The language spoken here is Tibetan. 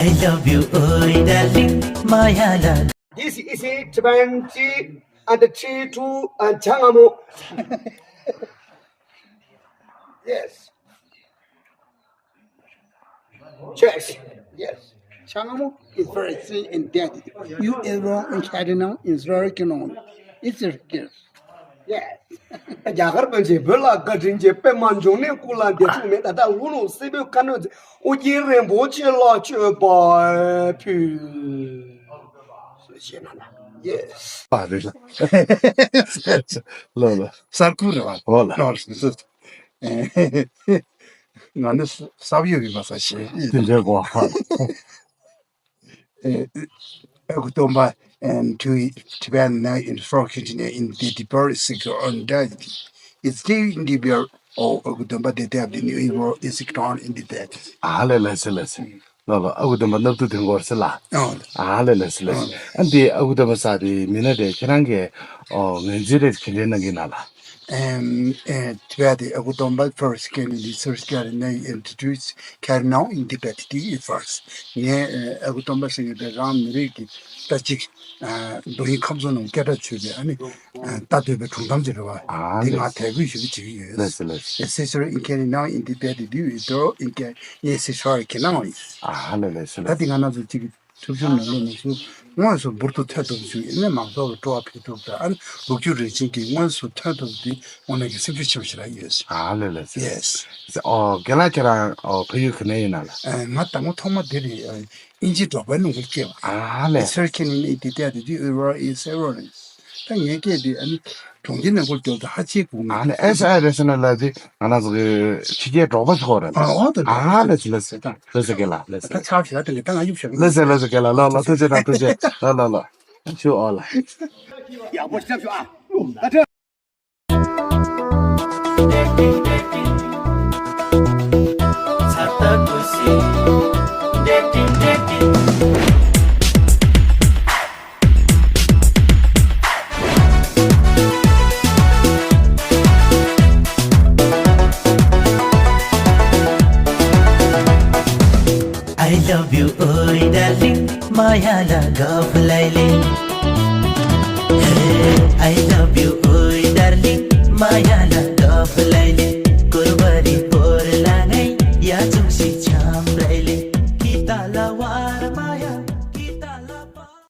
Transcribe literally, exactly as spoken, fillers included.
I love you, oh darling, my love. This is Tibetan tea and tea too, and Changamo. Yes. Cheers. Yes. Changamo is very thin and dead. You ever in China is very known. It's a gift. རྒྱ་གར་པཎ་ཆེན་བོད་ལ་བཀའ་དྲིན་ཆེ། པདྨ་འབྱུང་གནས་སྐུ་ལ་འདས་གྲོངས་མེད། ད་ལྟ་ལྷོ་ནུབ་སྲིན་པོའི་ཁ་གནོན་མཛད། ཨོ་རྒྱན་རིན་པོ་ཆེ་ལ་མཆོད་པ་ཕུལ། ཞེས་གནང་ལ། ཡེས། ཨ་རེད་ལ། ལོ་ལོ། གསར་འགོད་རེད་བ། ཨོ་ལ། ལོ་ལོ། ང་ནི་ས་བ་ཡོད་པའི་མ་ས་ཞེས། དེ་འདྲའི་གོ་བ། ཨ་ཁུ་སྟོན་པ and to Tibetan now in front kitchen in the deeper secret on that. It's still in the beer. Oh, ཨ་ཁུ་སྟོན་པ་དེ་དེབ་དེ་new evil is crown in the dead. ཨ་ལེ་ལེ་སེ་ལེ་སེ། ལོ་ལོ། ཨ་ཁུ་སྟོན་པ་སྣབས་དུ་དོན་གོར་སེ་ལ། ཨོ། ཨ་ལེ་ལེ་སེ་ལེ་སེ། ཨ་འདི་ཨ་ཁུ་སྟོན་པ་ས་དེ་མི་སྣ་དེ་ཁྱེད་རང་གི་ཨོ་ངན་རྩིས་རེད་ཁྱེད་རང་གནང་གི་ན་ལ། ཨེམ། ཨེ། དེ་བས་དེ་ཨ་ཁུ་སྟོན་པ་first can research can introduce can now in Tibet the first. ངས་ཨ་ཁུ་སྟོན་པ་ཟེར་མཁན་དེ་རང་མི་རིགས་ཀྱི་ལྟ་ཅིག་མདོ་དབྱིངས་ཁམས་གསུམ་ནང་སྐད་གྲགས་ཆོད་པའི་ཨ་ནི་ལྟ་འདོད་པའི་སྒྲུང་གཏམ་ཅིག་རེད་བ། ཨ་དེ་ལེ། ང་དད་གུས་ཞུ་གི་བྱེད་ཀྱི་ཡོད། ལེ་སེ་ལེ་སེ། Sister in can now in Tibet the do it all in can yes sure can now is. ཨ་ལེ་ལེ་སེ་ལེ། ད་དེ་ང་རང་ཚོ་ཅིག་ཐུབ་ཆུང་ནང་ལོ་ནས་སུ་དངོས་སུ་འབུར་དུ་ཐོན་ཐུབ་ཞུ་ཡིན་ན་མང་ཚོགས་ལ་སྤྲོ་བ་འཕེལ་ཐུབ་དང་ཨ་ནི་ལོ་རྒྱུས་རིག་ཆེན་གྱི་དངོས་སུ་ཐོན་ཐུབ་དེ་དངོས་གནས་ཀྱི་སེམས་ཤུགས་ཆེན་པོ་ཞིག་རག་ཡོད། ཨ་ལེ་ལེ་སེ་ལེ། ཡེས། ཨོ་རྒན་ལགས་ཁྱེད་རང་ཨོ་ཕ་ཡུལ་ག་ནས་ཡིན་ན་ལ། ཨ་ང་དང་པོ་ཐོག་མ་འདི་རེད། ཨ་དབྱིན་ཇིའི་འབྲོག་པའི་ནང་ཁུལ་སྐྱེས་པ། ཨ་ལེ། It's very can in it that the river is several. ད་ངའི་སྐད་དེ་ཨ་ནི་གྲོང་ཁྱེར་ནང་ཁུལ་སྐྱོབ་ད་ཧ་ཅིག་གུང་ཨ་ནི་ཨེ་ས་ཨེ་རེ་ས་ན་ལ་དེ་ང་རང་ཚོ་གི་ཕྱི་རྒྱལ་འབྲོག་པ་ཚོ་རེད། ཨ་ཨོ་ད་ཨ་ལེ་ལེ་ལེ་ལེ་ལེ་ལེ་ལེ། ད་ཆགས་ཤིག་ད་ལེ་ད་ང་ཡུག་ཤག་ལེ་ལེ་ལེ་ལེ་ལེ་ལེ། ཐུགས་རྗེ་ཆེ་ཐུགས་རྗེ་ཆེ་ལེ་ལེ་ལེ། ཆུ་ཨོ་ལ། ཡག་པོ་ཤག་ཤག་ཨ། I love you, oh darling, माया लगाऊ फुलैले। I love you,